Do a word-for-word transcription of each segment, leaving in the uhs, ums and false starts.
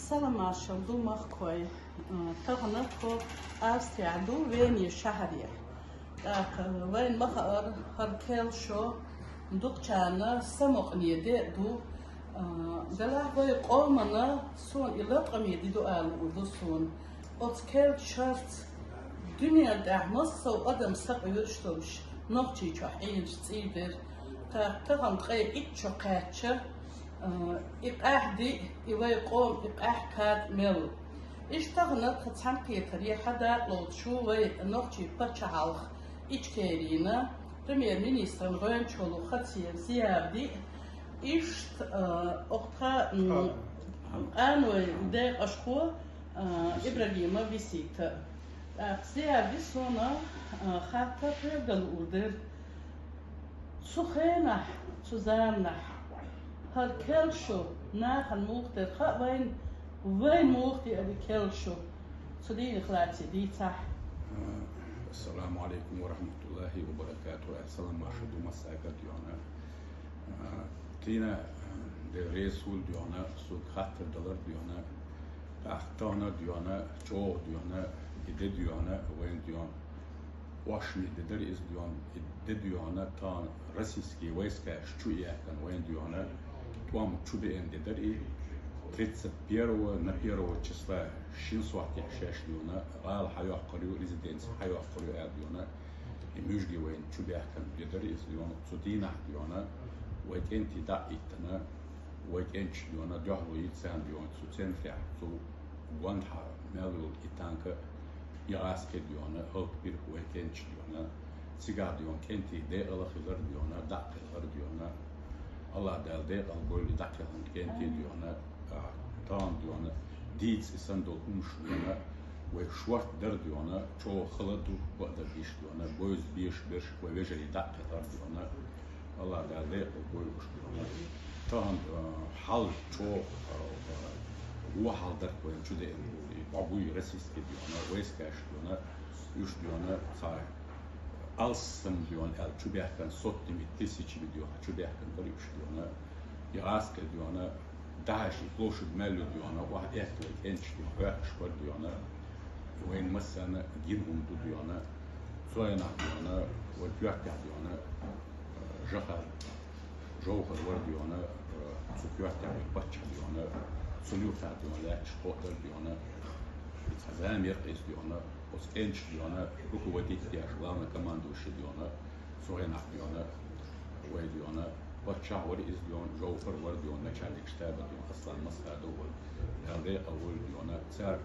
Салам-маршалла ду, махкой. Э, тахана тхо Австрехь ду, Вене шахьарехь. ТӀаккха вайна ма хаара, хӀара керла шо дукхачарна самукъане де а ду. Э, делахь вай къомана суна и латкъаме де ду ала луур ду суна. Оцу керла шарца дуьнен тӀехь массо а адам сакъоьруш долуш Нохчийчохь Ӏийначу цӀий дара. ТӀаккха тахана ткъе итт шо кхаьчча, э, и къаьхьа диъ, и вай къоман и къаьхьа кад мел. Иштта тахана тхан цхьаьнакхетар е хьан дакъалоцуш ву вай нохчийн пачхьалкхан Ичкерина премьер-министран гӀоьнча волу Хациев Зиявди, иштта, э, окху тхан, м, къанойн декъашхо, э, Ибрагимов Висита. ТӀаккха Зиявди суна, э, хаттар хир дала луур дара. Цу хенахь, цу заманахь хӀара керла шо нахана муха дара хаьа вайна, вайна муха деара и керла шо? Цу дийнах лаьцна дийцахь. Ассаламу алейкум ва рахматуллахи ва баракатуху. Салам-маршалла ду массаьрга а дуьйна. А, Тина, а, Дела реза хуьлда дуьйна, суна хаттар далар дуьйна. ТӀаккха тахана дуьйна, чӀогӀа дуьйна, и де дуьйна, вайна дуьйна. Ошмий де дара иза дуьйна, и де дуьйна, тахана российский войскаш чу а яьккхина вайна дуьйна, тӀом чу беана де дара и. Тридцать первого на первого числа шина сохьтехь шаьш дуьйна, гӀала хьайоккхур ю, резиденци хьайоккхур ю аьлла дуьйна. И муьжги вайна чу баьхкина де дара иза дуьйна, цу дийнахь дуьйна, вай кӀентий дӀа а хӀиттина, вай кӀентий дуьйна, дуьхьало йира царна дуьйна, цу центрехь, цу гонаха мел йолу и танка, и гӀаскхи дуьйна, хӀаллакбира вай кӀентий дуьйна. Цигахь дуьйна кӀентий декъала хилар дуьйна, дӀа а кхелхар дуьйна. АллахӀ Дала декъал бойла и дӀакхелхина кӀентий дуьйна, а, тахана дуьйна, дийца и санна долу хӀумаш дуьйна, вай шорта дара дуьйна, чӀогӀа хала ду, бакъдар дийш дуьйна, бойза беша берш вай вежарий дӀа а кхелхар дуьйна. АллахӀ Дала декъал бойла уьш дуьйна. Тахана, а, хьал чӀогӀа, а, вон хьал дара вайна чу деана, и бӀо буй российский дуьйна, войскаш дуьйна, уьш дуьйна, цхьа алссам дуьйна аьлла чу баьхкина, сотнями тысячами дуьйна чу баьхкина бара уьш дуьйна. И гӀаскхи дуьйна, дӀахьаьжча и площадь мел ю дуьйна, охьа аьтта вай кӀентий дуьйна, хьоькхуш бара дуьйна. Вайна массарна гина хӀума ду дуьйна. Цу хенахь дуьйна, вай коьртехь дуьйна, э, Жохар, Жовхар вара дуьйна, э, цу коьртехь вай паччахь дуьйна, цуьнан юххехь дуьйна лаьтташ кхоъ дара дуьйна. Цхьа зама яра-кх иза дуьйна, оцу кӀентий дуьйна, руководить деш, главный командующий дуьйна, цу хенахь дуьйна, вай дуьйна, паччахь вара иза дуьйна, Жовхар вара дуьйна, начальник штаба дуьйна, Аслан Масхадов вара. Дала декъал войла дуьйна, цара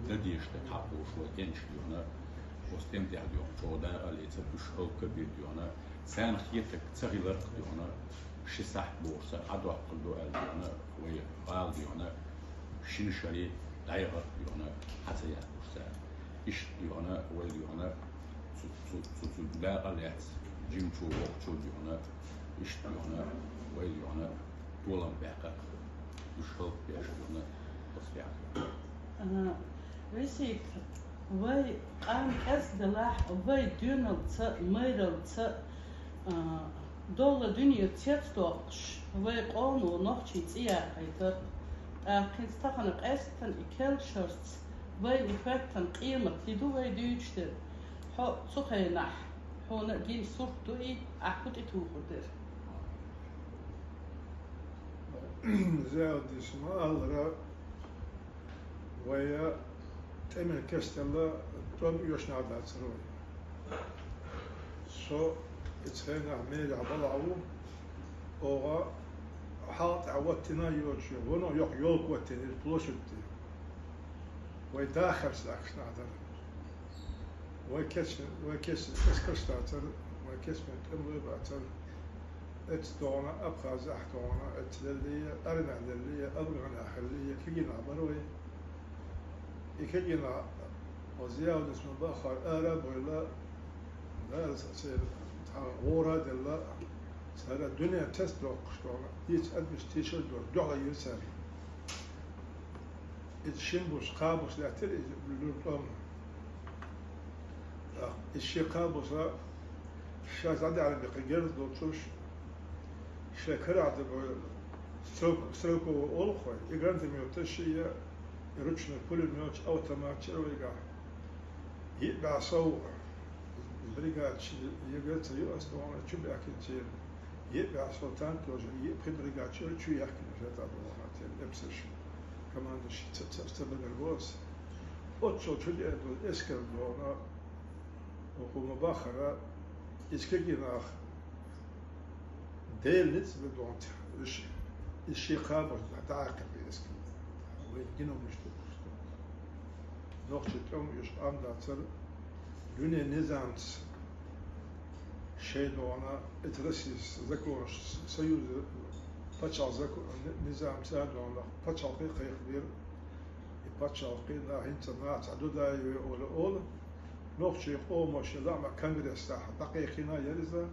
дан дезаш дерг хьакхуьуш вай кӀентий дуьйна, оцу тӀеман тӀехь дуьйна, чӀогӀа дакъа а лецира, уьш хӀаллакбира дуьйна, царна хетарг ца хилира-кх дуьйна, ши сахьт бохуш цара хьадоккхур ду аьлла дуьйна, вай гӀала дуьйна, шина шаре дӀаяхара дуьйна, хьа ца яьккхуш цара. Иштта дуьйна, вай дуьйна, цу, цу, цу, цу дакъа лаьцна, жимачо, воккхачо дуьйна, иштта дуьйна, вай дуьйна, толам баьккхира-кх, уьш хӀаллакбеш дуьйна, оцу тӀехь дуьйна. Ага. Висита, вай къам кӀезга делахь, вай доьналца, майралца, а, долла дуьне цецдоккхуш, вай къомо нохчийн цӀе яккхийтар. ТӀаккха хӀинца тахана къаьсттина и керла шарца вайна и хӀоьттина къемат хӀун ду вай дуьйцуш дерг? Хьо цу хенахь, хьуна а гина сурт ду и, ахь хӀун тӀетухур дара? Зиявди, ма-аллара, вай тӀеман кестелла тӀом оьшуш нах дацара вай. Со оцу хенахь мелехь балахь ву, оха хьалха тӀехь ваттина йоцуш, вуно йоккха ёлка ваттина иза площадь тӀе. Вай дахарца лаьтташ нах дара. Вай кечвина, вай кечвина эскарш дацара, вай кечвина тӀемалой бацара. Эцца догӀана, Абхазехь догӀана, эцца леллий, Армехь леллий, Афганехь хиллий, кегий нах бара вай. И кегий нах, оцу Зиявдис ма баххара, ара а бовла, Дала церан цхьа гӀора а делла, цара дуьнен цецдоккхуш догӀана, дийца адамаш тешар дора, дуьхьал йира цара. Иза шина буса, кхаа буса лаьттира иза луьра тӀом. ТӀаккха иза шен кхаа буса ша дӀадаьлла беккхий герз доцуш, шайн карахь дерг вай Стрелковый олхой, и гранатомёт ши я, и ручной пулемёт, автомат чарвайга. Е бясов бригад ЕГЦ ю основной чу бяхин тем. Е бясов танк тоже, е пхи бригад чу чу яхин жата дона тем эпсеш. Команда ши ц ц ц бегер бос. Отчо чу де эскер дона. Окума бахара искегинах Дел ниц бе донт, иш, иш ши хабар да, да, хабар иск. Вай гино мишта. Нохчи тём иш ам да цар, дуне низамц шей дона, эт Россис закон, союз, пачал закон, низамц дона, пачал кай кай бир, и пачал кай на хинца на ца дудаеве ола ола. Нохчий къомаш лама конгресс тӀа дакъикъина яриза,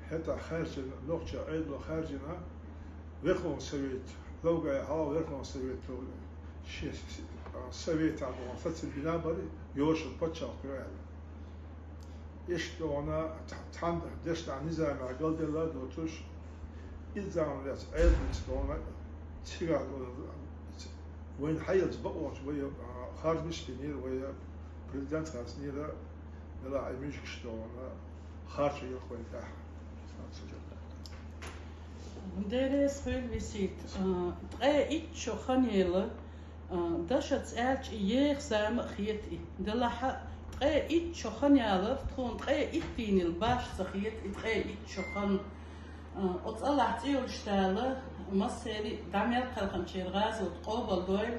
хӀета харжина, нохча гӀедлу харжина, Верховный Совет, лавгай хьала Верховный Совет, ши совет абон сацин бина бари, йоша пачал куяла. Иштона тхьан дешна низамя галдела доцуш, иззан вец гӀелбиц дона, цига дона, вайн хьайлц бакъоч, вай, а, харжбиш бинир, вай президент хаснира, дела ай мишкш дона, харчу яхвай тахь. Дерес хуьлвисийт, а, ткъе итт шо хан ела, а, дашац аьлча и еха зама а хета и. Делахьа ткъе итт шо хан ялар, тхуна ткъе иттийнил баш ца хета и ткъе итт шо хан. А, оцу Аллахь цӀе йолуш Дала массери а дӀа мел кхелханчеран гӀазот къобал дойла,